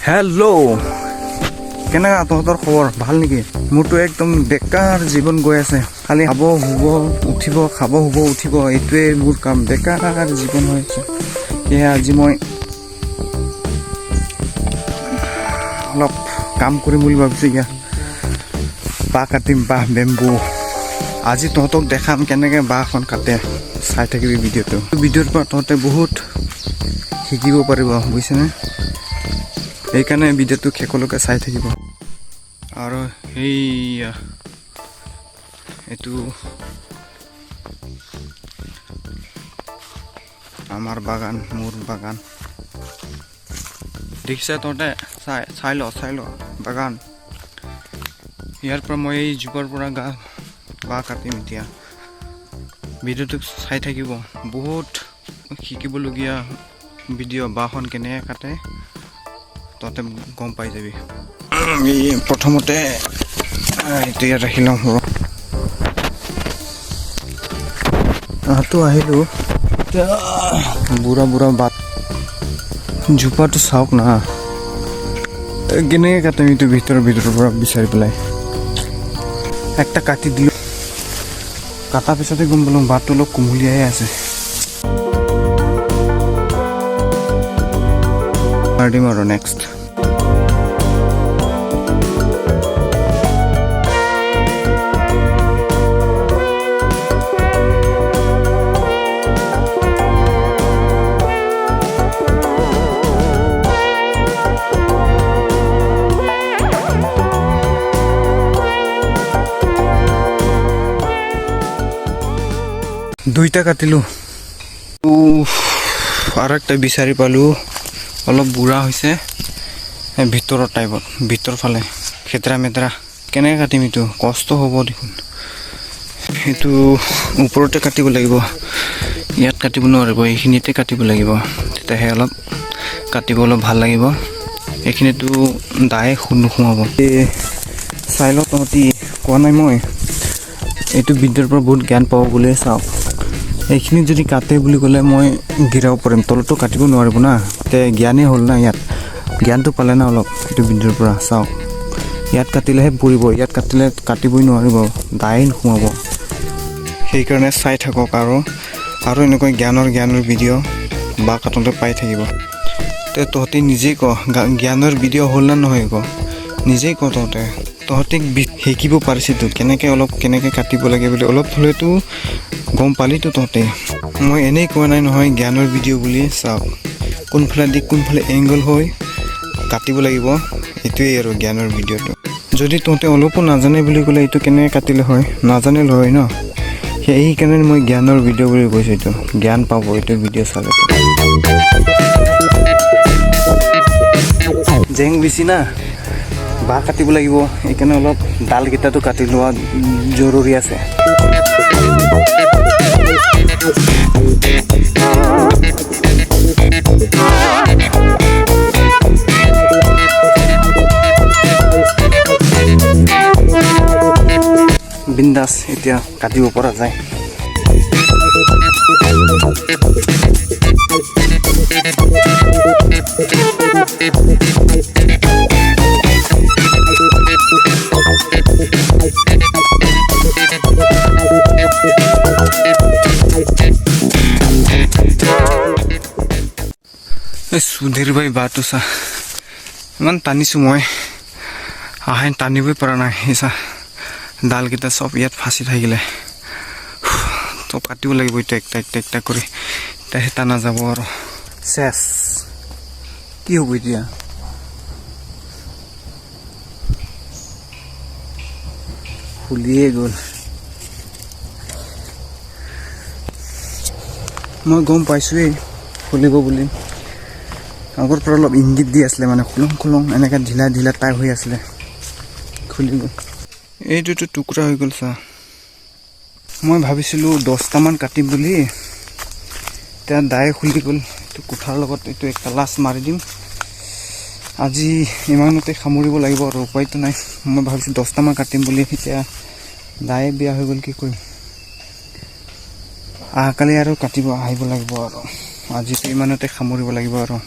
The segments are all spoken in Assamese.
হেল্ল', কেনেকুৱা তহঁতৰ খবৰ? ভাল নেকি? মোৰতো একদম বেকাৰ জীৱন গৈ আছে। খালি খাব, শুব, উঠিব, খাব, শুব, উঠিব, এইটোৱে মোৰ কাম। বেকাৰ জীৱন হৈ আছে। সেয়ে আজি মই অলপ কাম কৰিম বুলি ভাবিছোঁ। ইয়াত বাঁহ কাটিম, বাঁহ, বেম্বু। আজি তহঁতক দেখাম কেনেকৈ বাঁহখন কাটে। চাই থাকিবি ভিডিঅ'টো। ভিডিঅ'ৰ পৰা তহঁতে বহুত শিকিব পাৰিব, বুজিছেনে? সেইকাৰণে ভিডিঅ'টো শেষলৈকে চাই থাকিব। আৰু সেইয়া এইটো আমাৰ বাগান, মোৰ বাগান। দেখিছা তহঁতে? চাই চাই ল, চাই ল বাগান। ইয়াৰ পৰা মই এই জোপাৰ পৰা বাঁহ কাটিম এতিয়া। ভিডিঅ'টো চাই থাকিব, বহুত শিকিবলগীয়া ভিডিঅ'। বাঁহখন কেনেকৈ কাটে তহঁতে গম পাই যাবি। এই প্ৰথমতে এইটো ইয়াত ৰাখি লওঁ। তো আহিলোঁ এতিয়া। বুঢ়া বুঢ়া বাট জোপাটো চাওক না। কেনেকৈ কাটিম এইটো? ভিতৰৰ পৰা বিচাৰি পেলাই একটা কাটি দিলোঁ। কটাৰ পিছতে গম পালোঁ বাটটো অলপ কুমলীয়াই আছে। দিম আৰু নেক্সট। দুইটা কাটিলোঁ আৰু একটা বিচাৰি পালোঁ। অলপ বুঢ়া হৈছে, ভিতৰৰ টাইপত, ভিতৰ ফালে খেতেৰা মেতেৰা। কেনেকৈ কাটিম এইটো? কষ্ট হ'ব দেখোন। সেইটো ওপৰতে কাটিব লাগিব, ইয়াত কাটিব নোৱাৰিব। এইখিনিতে কাটিব লাগিব, তেতিয়াহে অলপ কাটিব অলপ ভাল লাগিব। এইখিনিতো দায়ে নোসোমাব। এই চাই ল তহঁতি, কোৱা নাই মই এইটো বিদ্যাৰ পৰা বহুত জ্ঞান পাব বুলি? চাওক, এইখিনিত যদি কাটে বুলি ক'লে মই গিৰাব পাৰিম, তলতো কাটিব নোৱাৰিব না। তে জ্ঞানেই হ'ল না, ইয়াত জ্ঞানটো পালে না অলপ এইটো বিদ্যাৰ পৰা। চাওক, ইয়াত কাটিলেহে পৰিব, ইয়াত কাটিলে কাটিবই নোৱাৰিব, দায়ে নোসোমাব। সেইকাৰণে চাই থাকক আৰু আৰু এনেকুৱা জ্ঞানৰ জ্ঞানৰ ভিডিঅ' বাঁহ কাটোতে পাই থাকিব। তে তহঁতি নিজেই ক, জ্ঞানৰ ভিডিঅ' হ'ল নে নহয়? ক, নিজেই ক। তহঁতে শিকিব পাৰিছিতো কেনেকৈ অলপ কেনেকৈ কাটিব লাগে বুলি অলপ হ'লেতো গম পালিতো তহঁতে। মই এনেই কোৱা নাই নহয় জ্ঞানৰ ভিডিঅ' বুলি। চাওক, কোনফালে দি কোনফালে এংগল হৈ কাটিব লাগিব, এইটোৱেই আৰু জ্ঞানৰ ভিডিঅ'টো। যদি তহঁতে অলপো নাজানে বুলি ক'লে এইটো কেনেকৈ কাটিলে হয়, নাজানিলে হয় ন? সেইকাৰণে মই জ্ঞানৰ ভিডিঅ' বুলি কৈছোঁ। এইটো জ্ঞান পাব এইটো ভিডিঅ' চালে। জেং বেছি না, বাঁহ কাটিব লাগিব, সেইকাৰণে অলপ ডালকেইটাটো কাটি লোৱা জৰুৰী আছে। বিন্দাছ এতিয়া কাটিব পৰা যায়। এই সুধীৰ ভাই, বাঁহটো চা, ইমান টানিছোঁ মই, আহে টানিবই পৰা নাই। এই চা, ডালকেইটা চব ইয়াত ফাঁচি থাকিলে। তো কাটিব লাগিব এতিয়া একটা একটা একটা কৰি, তেতিয়াহে টানা যাব। আৰু চেচ, কি হ'ব এতিয়া? খুলিয়ে গ'ল। মই গম পাইছোঁৱেই খুলিব বুলি। আগৰ পৰা অলপ ইংগিত দি আছিলে, মানে খুলং খুলং এনেকৈ ঢিলা ঢিলা টাইপ হৈ আছিলে। খুলি গ'ল। এইটোতো টুকুৰা হৈ গ'ল চা। মই ভাবিছিলোঁ 10টামান কাটিম বুলি, এতিয়া দায়ে খুলি গ'ল। এইটো কোঠাৰ লগত এইটো একটা লাষ্ট মাৰি দিম। আজি ইমানতে সামৰিব লাগিব আৰু উপায়তো নাই। মই ভাবিছোঁ 10টামান কাটিম বুলি, এতিয়া দায়ে বিয়া হৈ গ'ল, কি কৰিম? অহাকালি আৰু কাটিব আহিব লাগিব। আৰু আজিতো ইমানতে সামৰিব লাগিব আৰু।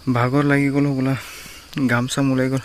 ভাগৰ লাগি গ'ল হ'বলা, ঘাম চাম ওলাই গ'ল।